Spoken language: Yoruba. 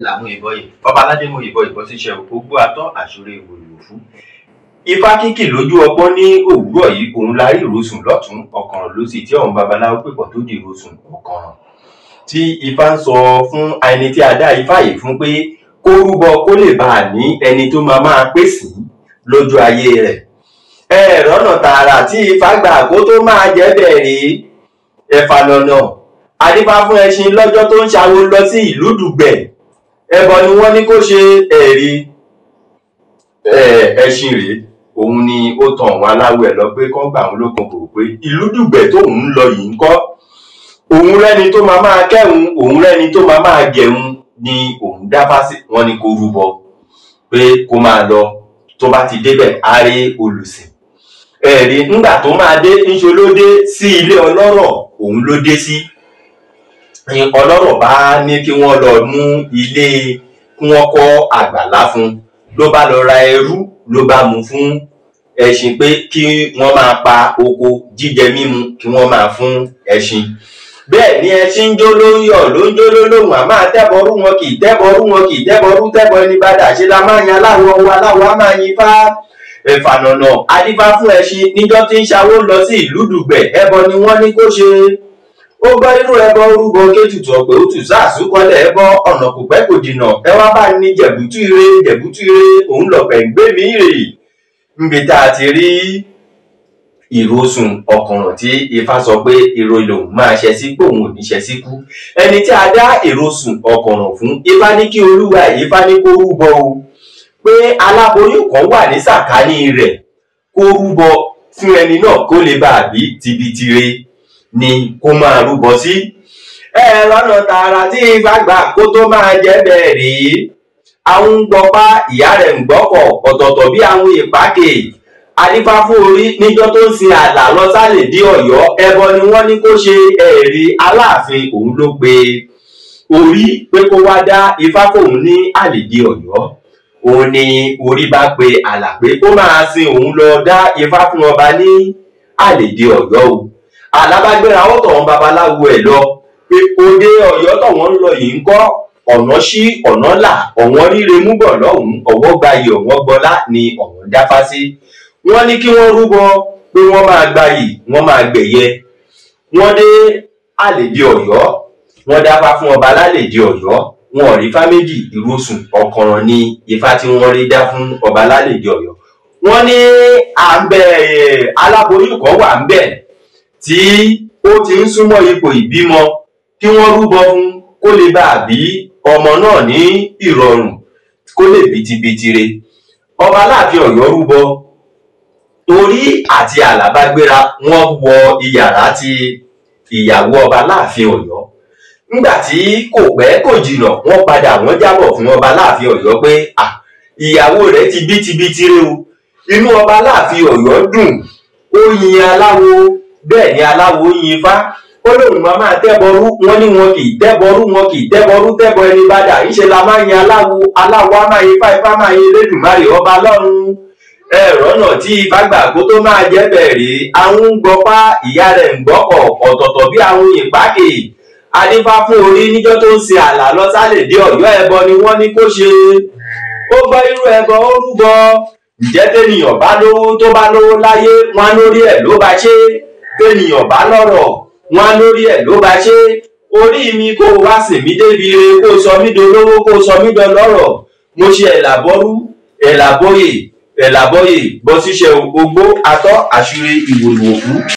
Làwọn ìbọn yìí ọba aládé mú ìbọn ìbọn ṣíṣe ogbó atọ àṣírí ìwòrìwòfú. Ifá kíkì lójú ọpọ́n ní òwúrọ̀ yìí, òun la rí ìrosùn lọ́tún ọ̀kànràn lósì tí ọ̀hún babaláwo pèpọ̀ tó di ìrosùn ọ̀kànràn. Tí Ifá ń sọ fún ẹni tí a dá Ifá yìí fún pé kó rúbọ kó lè bá a ní ẹni tó máa máa pèsè lójú ayé rẹ̀. Ẹ̀rọ ọ̀nà tààrà tí Ifá gbà kó tó máa jẹ́ bẹ̀rẹ̀ ẹ̀fà lọ́nà. Adífá fún ẹṣin lọ́jọ́ tó ń ṣàwo lọ sí ìlú Dùgbẹ̀. Ẹbọ ni wọ́n ní kó ṣe ẹ̀rí ẹṣin rèé, òun ni ó tan àwọn aláwọ̀ ẹ̀ lọ pé kán gbà òun lókun kò pé ìlú Dùgbẹ̀ tóun ń lọ yìí ń kọ́. Òun rẹ́ni tó máa máa kẹ́hun, òun rẹ́ni tó máa máa gẹ̀hun ni òun dáfá sí. Wọ́n ní kó rúbọ pé kó máa lọ, tó bá ti débẹ̀ á rí olùsìn. Ẹ̀rí ńgbà tó máa dé, ńṣe ló dé sí ilé ọlọ́rọ̀, òun ló dé sí. Ọlọ́rọ̀ bá ní kí wọ́n lọ mú ilé kí wọ́n kọ́ àgbàlá fún, ló bá lọ ra ẹrú, ló bá mú fún ẹṣin pé kí wọ́n máa pa oko jíjẹ mímu kí wọ́n máa fún ẹṣin. Bẹ́ẹ̀ ni ẹṣin ń jó ló ń yọ̀ ló ń jó ló lóhùn, àmọ́ àtẹ́bọrú wọn kì í tẹ́bọrú wọn kì í tẹ́bọrú tẹ́bọ ẹni bá dà ṣe la máa yan aláwọ̀ wa aláwọ̀ á máa yin fá. Ẹ̀fànànà adífá fún ẹṣin níjọ́ tí ń ṣawó lọ sí ìlú Dùgbẹ̀, ẹbọ ni wọ́n ní kó ṣe. Ó gbọ́ irú ẹbọ orúbọ kétùtù ọ̀pẹ̀ ó tù sáàsù kọlẹ̀ ẹbọ ọ̀nà kò pẹ́ kò jìnà ẹ wá bá ní jẹ̀bútú ire jẹ̀bútú ire òun lọ̀pẹ̀ ń gbé mi rè. Níbi tá a ti rí ìrosùn ọ̀kànràn tí Ifá sọ pé èrò lòun máa ṣẹ sí pé òun ò ní ṣẹ sí kú. Ẹni tí a dá ìrosùn ọ̀kànràn fún, Ifá ní kí olúwa Ifá ní kó rúbọ o, pé aláboyún kan wà ní sàkání rẹ̀ kó rúbọ fún ẹni náà kó lè bá a bí tibitire ni kó máa rúbọ sí. Ẹ lọ́nà tààrà tí Ifá gbà kó tó máa jẹ́ bẹ́ẹ̀ rèé. Àwọn ń gbọ́pá ìyá rẹ̀ ń gbọ́kọ̀ ọ̀tọ̀ọ̀tọ̀ bí àwọn ìpákè. Adífá fún orí níjọ́ tó ń sin àlà lọ sálè dé Ọ̀yọ́, ẹbọ ni wọ́n ní kó ṣe. Ẹ̀rí Aláàfin òun ló pe orí pé kó wá dá Ifá fóun ní àlèdè Ọ̀yọ́. Òun ni orí bá pe àlà pé kó máa sin òun lọ dá Ifá fún ọba ní àlèdè Ọ̀yọ́ o. Àlábágbéra ó tọ̀ wọn babaláwo ẹ̀ lọ pé òde Ọ̀yọ́ tọ̀wọ́n ń lọ yìí ń kọ́, ọ̀nà sí ọ̀nà là, ọ̀wọ́n ríre mú bọ̀ lọ́hùn-ún, ọ̀wọ́n gbayì ọ̀wọ́n gbọlá ni ọ̀wọ́n dáfá sí. Wọ́n ní kí wọ́n rúbọ pé wọ́n máa gbayì wọ́n máa gbẹ̀yẹ. Wọ́n dé àlèdè Ọ̀yọ́, wọ́n dáfá fún ọba lálèdè Ọ̀yọ́, wọn ò rí fá méjì, ìrosùn ọ̀kànràn ni Ifá tí wọ́n rí dá fún ọba lálèdè Ọ̀yọ́. Wọ́n ní àǹbẹ̀ aláboyún kan wà ńbẹ̀ tí ó ti ń súnmọ́ ipò ìbímọ, kí wọ́n rúbọ fún kó lè bá a bí ọmọ náà ní ìrọ̀rùn kó lè bí tibitire. Ọba Aláàfin Ọ̀yọ́ rúbọ, torí àti àlàbágbéra wọ́n wọ iyàrá ti ìyàwó ọba Aláàfin Ọ̀yọ́. Nígbà tí kò pẹ́ kò jìnà wọ́n padà wọ́n jábọ̀ fún ọba Aláàfin Ọ̀yọ́ pé ìyàwó rẹ̀ ti bí tibitire o. Inú ọba Aláàfin Ọ̀yọ́ dùn, ó yin aláwo, bẹ́ẹ̀ ni aláwo yin Ifá. Ó lóun máa máa tẹ́bọrú, wọ́n ní wọn kì í tẹ́bọrú wọn kì í tẹ́bọrú tẹ́bọ ẹni bá dà ńṣe la máa yin aláwo, aláwo á máa yin Ifá, Ifá máa yin Elédùmarè ọba lọ́run. Ẹ̀rọ náà tí Ifá gbà kó tó máa jẹ́ bẹ̀rẹ̀, àwọn ń gbọ́pá ìyá rẹ̀ ń gbọ́kọ̀ ọ̀tọ̀ọ̀tọ̀ bí àwọn ìpákè. Adífá fún orí níjọ́ tó ń ṣe àlà lọ sálè dé Ọ̀yọ́, ẹbọ ni wọ́n ní kó ṣe. Ó gbọ́ irú ẹbọ ó rúbọ. Ǹjẹ́ tẹ́nìyàn bá lówó tó bá lówó láyé, wọn á lórí ẹ̀ ló bá ṣe. Tẹ́nìyàn bá lọ́rọ̀, wọn á lórí ẹ̀ ló bá ṣe. Orí mi kó wá sìn mí débi ire, kó sọ mí dolówó, kó sọ mí dọlọ́rọ̀. Mo ṣe ẹ̀làbọ́rú, ẹ̀làbọ́yè, ẹ̀làbọ́yè bọ́ síṣẹ́ ogbó atọ́ àṣírí ìwòrìwòfú.